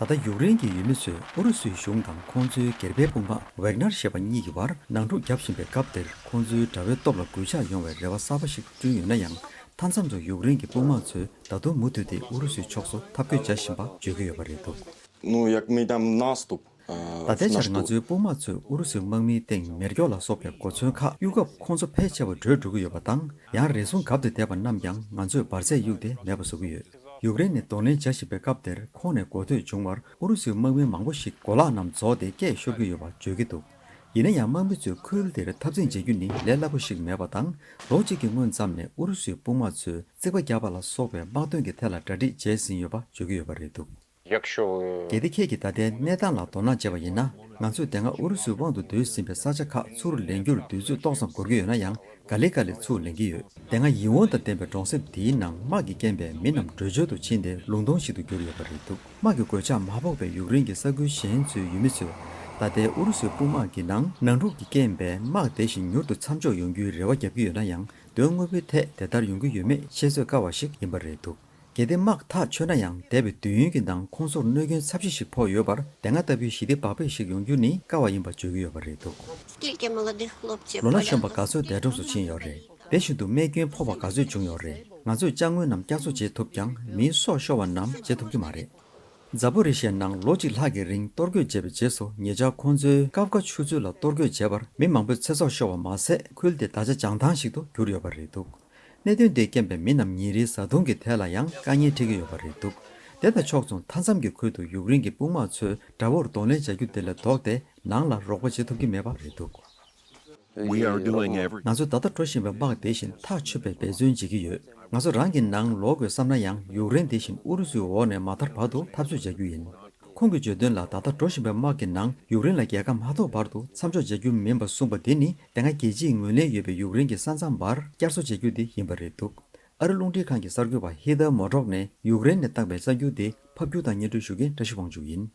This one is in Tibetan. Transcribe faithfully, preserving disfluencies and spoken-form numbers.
ད་ལྟ་ཡུཀ་རེན་གྱི་ཡུལ་མི་ཚོས་ཨུ་རུ་སུའི་གཞུང་དང་ཁོང་ཚོའི་སྒེར་པའི་དཔུང་དམག་ཝེག་ནར་ཞེས་པ་གཉིས་ཀྱི་བར་ནང་འཁྲུག་བརྒྱབ་བཞིན་པའི་སྐབས་དེར། ཁོང་ཚོའི་དགྲ་བོའི་སྟོབས་ལ་གུས་ཕྱག་ཡོང་བའི་རེ་བ་གསར་པ་ཞིག་བསྐྲུན་ཡོད་ན་ཡང་། མཐའ་མཚམས་སུ་ཡུཀ་རེན་གྱི་དཔུང་དམག་ཚོས་ད་དུང་མུ་མཐུད་དེ་ཨུ་རུ་སུའི་ཕྱོགས་སུ་འཐབ་རྒོལ་བྱ་བཞིན་པ་བརྗོད་ཀྱི་ཡོད་པ་རེད་འདུག Ну, як ми там наступ, ད་ལྟའི་ཆར་ང་ཚོའི་དཔུང་དམག་ཚོས་ཨུ་རུ་སུའི་དམག་མིའི་སྟེང་མེ་སྒྱོགས་ལ་སོགས་པའི་གོ་མཚོན་ཁག་གཡུག་སྐབས། ཁོང་ཚོ་ཕལ་ཆེ་བ་བྲོས་འགྲོ་གི་ཡོད་པ་དང་། ཡང་རེ་ཟུང་གབ་ཏུ་བསྡད་པ་རྣམས་ཀྱང་ང་ཚོས་འབར་རྫས་གཡུགས་ཏེ་མེད་པ་བཟོ་གི་ཡོད། ཡུཀ་རེན་ནས་གདོང་ལེན་བྱ་བཞིན་པའི་སྐབས་དེར། ཁོང་ནས་གོ་ཐོས་བྱུང་བར། ཨུ་རུ་སུའི་དམག་མི་མང་པོ་ཞིག་གོ་ལག་རྣམས་རྫོགས་ཏེ་སྐད་ཤོར་གྱི་ཡོད་པ་བརྗོད་ཀྱི་འདུག་ཡིན་ན་ཡང་། དམག་མི་ཚོས་ཁུལ་དེར་འཐབ་འཛིང་བྱེད་རྒྱུ་ནི་ལས་སླ་པོ་ཞིག་མེད་པ་དང་། ལོ་གཅིག་གི་སྔོན་ཙམ་ནས་ཨུ་རུ་སུའི་དཔུང་དམག་ཚོས་རྩིག་པ་བརྒྱབ་པ་ལ་སོགས་པའི་དམག་དོན་གྱི་ཐད་ལ་གྲ་སྒྲིག་བྱས་ཟིན་ཡོད་པ་བརྗོད་ཀྱི་ཡོད་པ་རེད་འདུག Якщо གལ་ཏེ་ཁྱེད་ཀྱིས་ད་ལྟའི་གནས་སྟངས་ལ་དོ་སྣང་བྱས་པ་ཡིན་ན། ང་ཚོས་དེ་སྔ་ཨུ་རུ་སུའི་དབང་དུ་བསྡུས་ཟིན་པའི་ས་ཆ་ཁག་ཚུར་ལེན་རྒྱུར་དུས་ཚོད་ཏོག་ཙམ་འགོར་གྱི་ཡོད་ན་ཡང་། ག་ལེ་ག་ལེ་ཚུར་ལེན་གྱི་ཡོད། དེ་སྔ་ཡིད་འོང་དང་ལྡན་པའི་གྲོང་གསེབ་དེའི་ནང་དམག་གི་རྐྱེན་པས་མི་རྣམས་བྲོས་བྱོལ་དུ་ཕྱིན་ཏེ། ལུང་སྟོང་ཞིག་ཏུ་གྱུར་ཡོད་པ་རེད་འདུག་དམག་གི་གོད་ཆག་མ་ཕོག་པའི་ཡུཀ་རེན་གྱི་ས་ཁུལ་གཞན་ཚོའི་ཡུལ་མི་ཚོས། ད་ལྟའི་ཨུ་རུ་སུའི་དཔུང་དམག་གི་ནང་ནང་འཁྲུག་གི་རྐྱེན་པས་དམག་དེ་བཞིན་མྱུར་དུ་མཚམས་འཇོག་ཡོང་རྒྱུའི་རེ་བ་བརྒྱབ་ཀྱི་ཡོད་ན་ཡང་། དོན་དངོས་པོའི་ཐད་དེ་ལྟར་ཡོང་གི་ཡོད་མེད་བཤད་ཚོད་དཀའ་བ་ཞིག་ཡིན་པ་རེད་འདུག་གལ་ཏེ་དམག་ཐག་ཆོད་ན་ཡང་། འདས་པའི་དུས་ཡུན་གྱི་ནང་ཁོང་ཚོར་གནོད་སྐྱོན་ཚབས་ཆེ་ཞིག་ཕོག་ཡོད་པར། དེ་སྔ་ལྟ་བུའི་ཞི་བདེ་བག་ཕེབས་ཤིག་ཡོང་རྒྱུ་ནི་དཀའ་བ་ཡིན་པ་བརྗོད་ཀྱི་ཡོད་པ་རེད་འདུག Скільки молодих хлопців ལོ་ན་གཞོན་པ་ག་ཚོད་འདས་གྲོངས་སུ་ཕྱིན་ཡོད་རེད། དེ་བཞིན་དུ་རྨས་སྐྱོན་ཕོག་པ་ག་ཚོད་བྱུང་ཡོད་རེད། ང་ཚོས་ཅ་དངོས་རྣམས་བསྐྱར་གསོ་བྱེད་ཐུབ་ཀྱང་། མིའི་སྲོག་ཤོར་བ་རྣམས་བྱེད་ཐུབ་ཀྱི་མ་རེད། ཛ་པོ་རི་ཤའི་ནང་ལོ་གཅིག་ལྷག་གི་རིང་གཏོར་རྒོལ་བྱས་པའི་རྗེས་སུ། ཉེ་ཆར་ཁོང་ཚོའི་ཀབ་ཀ་ཆུ་མཛོད་ལ་གཏོར་རྒོལ་བྱས་པར་མི་མང་པོའི་ཚེ་སྲོག་ཤོར་བ་མ་ཟད། ཁུལ་དེ་ད་ཆ་བྱང་ཐང་ཞིག་ཏུ་གྱུར་ཡོད་པ་རེད་འདུག་གནད་དོན་དེའི་རྐྱེན་པས་མི་རྣམས་ཉིན་རེའི་བཟའ་བཏུང་གི་ཐད་ལ་ཡང་དཀའ་ངལ་འཕྲད་ཀྱི་ཡོད་པ་རེད་འདུག་དེ་དང་ཕྱོགས་མཚུངས། མཐའ་མཚམས་ཀྱི་ཁུལ་དུ་ཡུཀ་རེན་གྱི་དཔུང་དམག་ཚོས་དགྲ་བོར་གདོང་ལེན་བྱ་རྒྱུ་དེ་ལས་ལྡོག་སྟེ། ནང་ལ་རོགས་པ་བྱེད་ཐུབ་ཀྱི་མེད་པ་རེད་འདུག We are doing every- ང་ཚོས་ད་ལྟ་འགྲོ་བཞིན་པའི་དམག་དེ་བཞིན་ཐག་ཆོད་པའི་འབད་བརྩོན་བྱེད་ཀྱི་ཡོད། ང་ཚོ་རང་གི་ནང་ལོག་དགོས་བསམ་ན་ཡང་། ཡུཀ་རེན་དེ་བཞིན་ཨུ་རུ་སུའི་འོག་ནས་མ་ཐར་བར་དུ་འཐབ་རྩོད་བྱ་རྒྱུ་ཡིན། ཁོང་གིས་བརྗོད་དོན་ལ། ད་ལྟ་འགྲོ་བཞིན་པའི་དམག་གི་ནང་ཡུཀ་རེན་ལ་རྒྱལ་ཁ་མ་ཐོབ་བར་དུ་མཚམས་འཇོག་བྱ་རྒྱུ་མིན་པ་གསུངས་པ་དེ་ནི། དེ་སྔ་རྒྱལ་སྤྱིའི་ངོས་ལེན་ཡོད་པའི་ཡུཀ་རེན་གྱི་ས་མཚམས་བར་བསྐྱར་གསོ་བྱ་རྒྱུ་དེ་ཡིན་པ་རེད་འདུག་ཨ་རི་རླུང་འཕྲིན་ཁང་གི་གསར་འགོད་པ་ཧི་ཐར་མོ་ཏྲོག་ནས་ཡུཀ་རེན་ནས་བཏང་པའི་གསར་འགྱུར་དེ་ཕབ་སྒྱུར་དང་སྙན་སྒྲོན་ཞུ་མཁན་བཀྲ་ཤིས་དབང་ཕྱུག་ཡིན།